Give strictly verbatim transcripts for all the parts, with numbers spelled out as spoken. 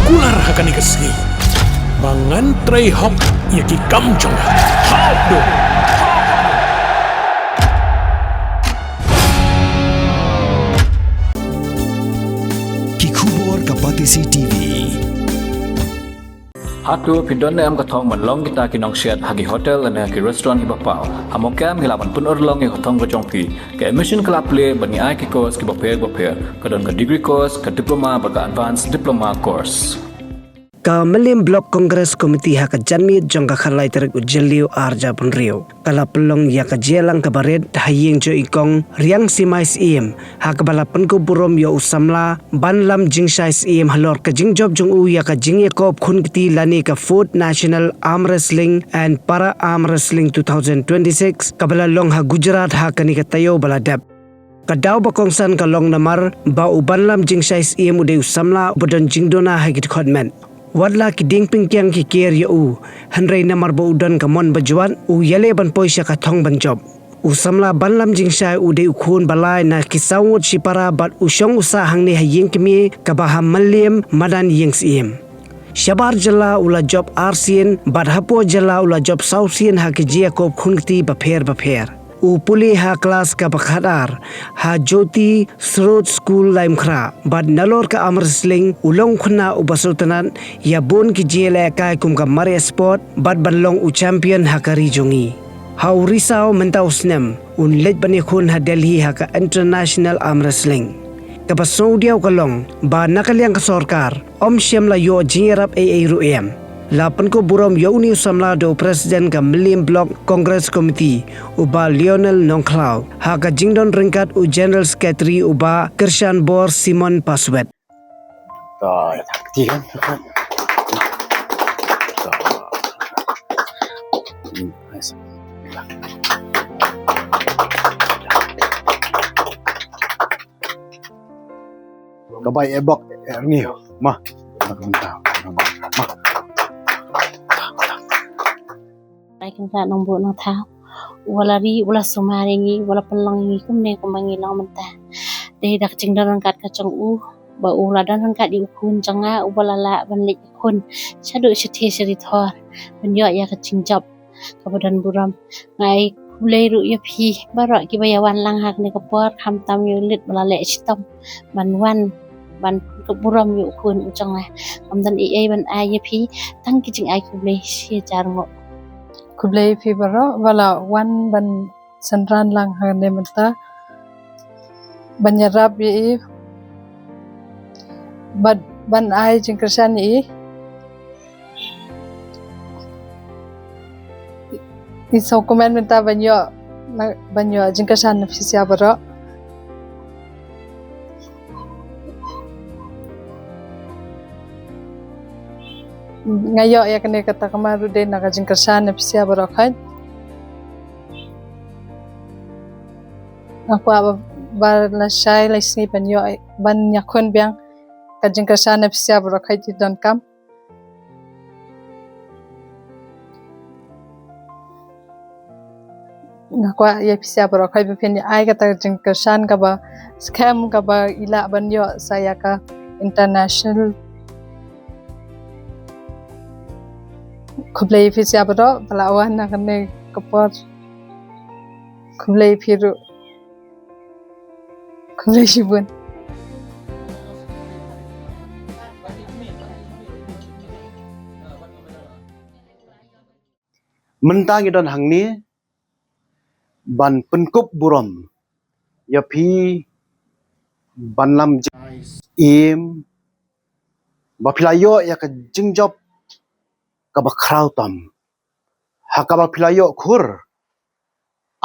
Kular ha kane ka sngi ba ngan trei hok ïa ki kam jong nga. Hap dong. Ki khubor ka Batesi T V. Hato phi don ne em ka thong ban long kita ki nongsiat ha ki hotel ne ha ki restaurant kiba paw? Ha Mawkyrwat ngi lah ban pynurlong ïa ka thong ka jong phi. Ka admission ka la plie bad ngi ai ki course kiba pher ba pher. Ka don ka degree course, ka diploma bad ka advanced diploma course. Ka Mylliem Block Congress Committee ha ka janmiet jong ka khatlai tarik u Jylliew arhajar arphew hynriew ka la pynlong ïa ka jingïalang kaba rit ha ïing jong i Kong Riang Simai Syiem, ha kaba la pynkup burom ïa u samla Banlam Jingshai Syiem halor ka jingjop jong u ïa ka jingïakob khunkti lane ka Fourth National Arm Wrestling and Para Arm Wrestling two thousand twenty-six kaba la long ha Gujarat ha kane ka taïew ba la dep. Ka daw ba kongsan ka long namar ba u Banlam Jingshai Syiem u dei u samla uba don jingduna ha ki dkhot met. Wat la ki dieng pynkiang ki ker ïa u, hynrei namar ba u don ka mon bajwat, u ïaleh ban poi sha ka thong ban jop. U samla Banlam Jingshai u dei u khun ba lai na ki saw ngut shipara bad u shong u sah hangne ha ïing kmie kaba ha Mylliem, madan Ïing Syiem. Shabar jylla u la jop arsien bad hapoh jylla u la jop sawsien ha ki jingïakob khunkti bapher bapher. U pule ha klas kaba khatar ha Jyoti Srot School Laitumkhrah bad nalor ka arm wrestling u long u khynnah uba sngewtynnat ïa bun ki jingïalehkai kum ka mareh sport bad ban long u champion ha ka ri jong ngi. Ha u risaw mynta u snem un leit ban ïakhun ha Delhi ha ka International Arm Wrestling. Kaba sngewdiaw ka long ba na ka liang ka sorkar ym shym la ïoh jingïarap ei ei ruh em. La pynkup burom ïa une u samla da u President ka Mylliem Block Congress Committee u Bah Lionel Nongkhlaw, ha ka jingdon ryngkat u General Secretary u Bah Kyrshanbor Simon Paswet. Ka bai e bok e ngi ma. Ma. Ai kynta nongbuh nongthaw. U la ri, u la sumar ïa ngi, u la pynlong ïa ngi kumne kumba ngi long mynta. Dei da ka jingdon ryngkat ka jong u ba u la don ryngkat ïa u khun jong nga uba la lah ban leit ïakhun shaduh shathie sha ri thor ban ïoh ïa ka jingjop kaba don burom. Nga ai khublei ruh ïa phi baroh kiba ïa wan lang ha kane ka por, khamtam ïa u Lit ba la leh shitom ban wan ban pynkup burom ïa u khun u jong nga. Ngam don ei ei ban ai ïa phi, tang ki jingai khublei shi hajar nguh. Khublei ïa phi baroh ba la wan ban synran lang hangne mynta ban ïarap ïa i bad ban ai jingkyrshan ïa i. I sngewkmen mynta ban ïoh, ban ïoh jingkyrshan na phi sha baroh. Nga ïoh ïa kane ka takma ruh dei na ka jingkyrshan na phi sha baroh khat. Nga kwah ba, ba lashai lashisngi ban ïoh, ban ïakhun biang. Ka jingkyrshan na phi sha baroh khat ki donkam. Nga kwah ïa phi sha baroh khat ba phin ai kata ka jingkyrshan kaba skhem kaba i lah ban ïoh sa ïa ka international. Khublei phi sha baroh ba la wan na kane ka por. Khublei phi ruh. Khublei shibun. Mynta ngi don hangne ban pynkup burom ïa phi Banlam Jingshai Syiem ba phi la ïoh ïa ka jingjop kaba khraw tam. Ha kaba phi la ïoh khur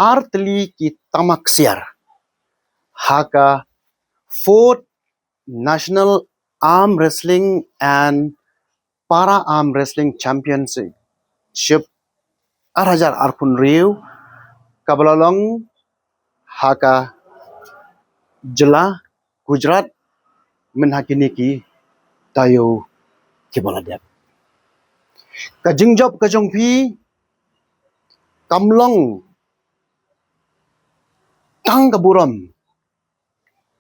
ar tylli ki tama ksiar ha ka Fourth National Arm Wrestling and Para Arm Wrestling Championship ar hajar arphew hynriew kaba la long ha ka jylla Gujarat mynha kine ki taïew kiba la dep. Ka jingjop ka jong phi kam long tang ka burom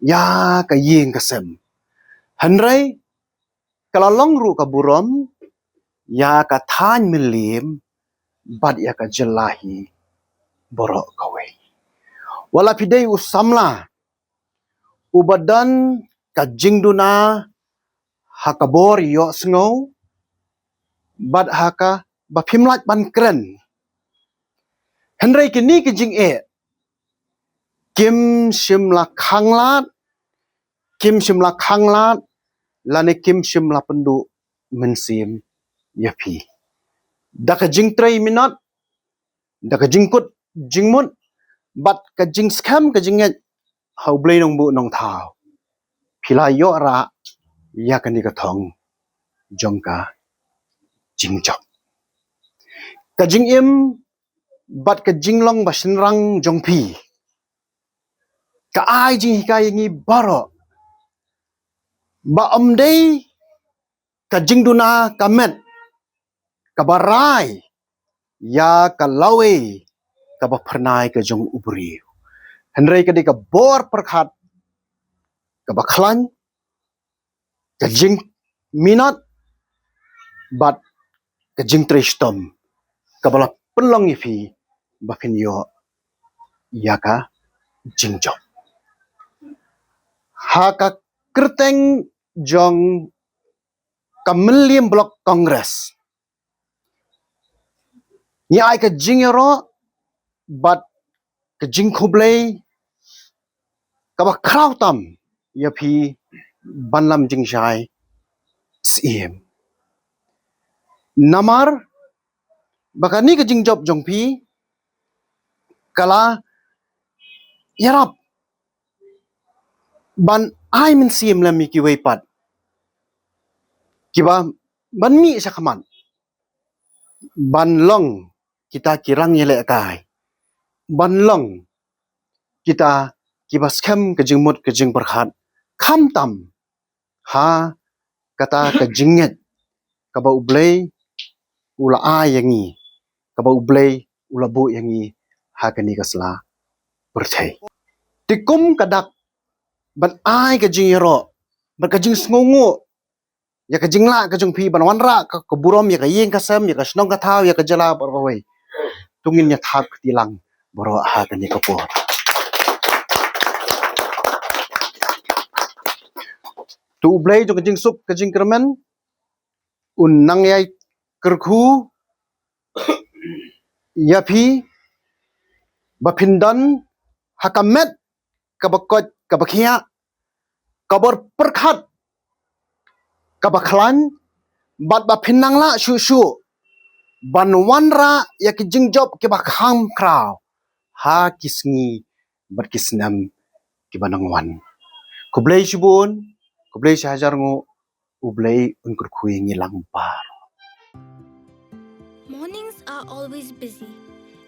ïa ka ïing ka sem, hynrei ka la long ruh ka burom ïa ka thaiñ Mylliem bad ïa ka jylla hi baroh kawei. Wat la phi dei u samla uba don ka jingduna ha ka bor ïohsngew bad ha kaba phim lah ban kren. Hynrei kine ki jingeh kim shym la khanglad, kim shym la khanglad, lane kim shym la pynduh mynsiem ïa phi. Da ka jingtrei minot, da ka jingkut jingmut, bad ka jingskhem ka jingngeit ha U Blei Nongbuh Nongthaw, phi la ïoh rah ïa kane ka thong jong ka jingjop. Ka jingim bad ka jinglong ba shynrang jong phi ka ai jinghikai ïa ngi baroh ba ym dei ka jingduna ka met kaba rai ïa ka lawei kaba phyrnai ka jong u briew. Hynrei ka dei ka bor pyrkhat kaba khlaiñ, ka jingminot bad ka jingtrei shitom kaba la pynlong ïa phi ba phin ïoh ïa ka jingjop. Ha ka kyrteng jong ka Mylliem Block Congress, ngi ai ka jingïaroh bad ka jingkhublei kaba khraw tam ïa phi, Banlam Jingshai Syiem. Namar ba kane ka jingjop jong phi ka la ïarap ban ai mynsiem lem ïa kiwei pat kiba ban mih sha khmat, ban long kita ki rangïalehkai, ban long kita kiba skhem ka jingmut ka jingpyrkhat, khamtam ha kata ka jingngeit kaba U Blei u la ai ïa ngi, kaba U Blei u la buh ïa ngi ha kane ka sla pyrthei. Te kum ka dak ban ai ka jingïaroh bad ka jingsngewnguh ïa ka jinglah ka jong phi ban wanrah ka, ka burom ïa ka ïing ka sem, ïa ka shnong ka thaw, ïa ka jylla baroh kawei, to ngin ïa thap kti lang baroh ha kane ka por. To U Blei jong ka jingsuk ka jingkyrmen un nang ïai kyrkhu ïa phi ba phin don ha ka met kaba koit kaba khiah, ka bor pyrkhat kaba khlaiñ, bad ba phin nang lah shuh shuh ban wanrah ïa ki jingjop kiba kham khraw ha ki sngi bad ki snem kiba nang wan. Khublei shibun, khublei shihajar nguh, U Blei un kyrkhu ïa ngi lang baroh. Mornings are always busy.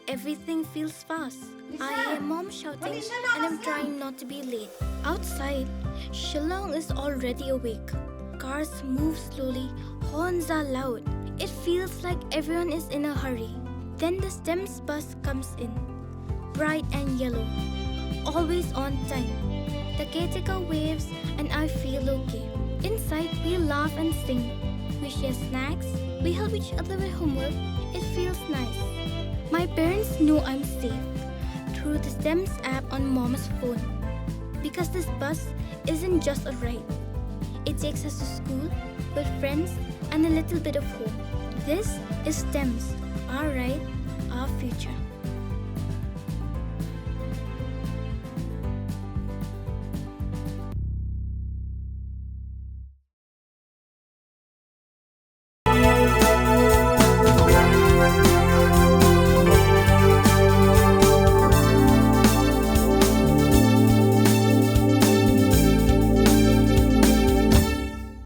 Everything feels fast. I hear mom shouting and I'm trying not to be late. Outside, Shillong is already awake. Cars move slowly, horns are loud. It feels like everyone is in a hurry. Then the STEMS bus comes in. Bright and yellow. Always on time. The caretaker waves and I feel okay. Inside, we laugh and sing. We share snacks. We help each other with homework. It feels nice. My parents know I'm safe through the STEMS app on mom's phone. Because this bus isn't just a ride. It takes us to school, with friends, and a little bit of hope. This is STEMS, our ride, our future.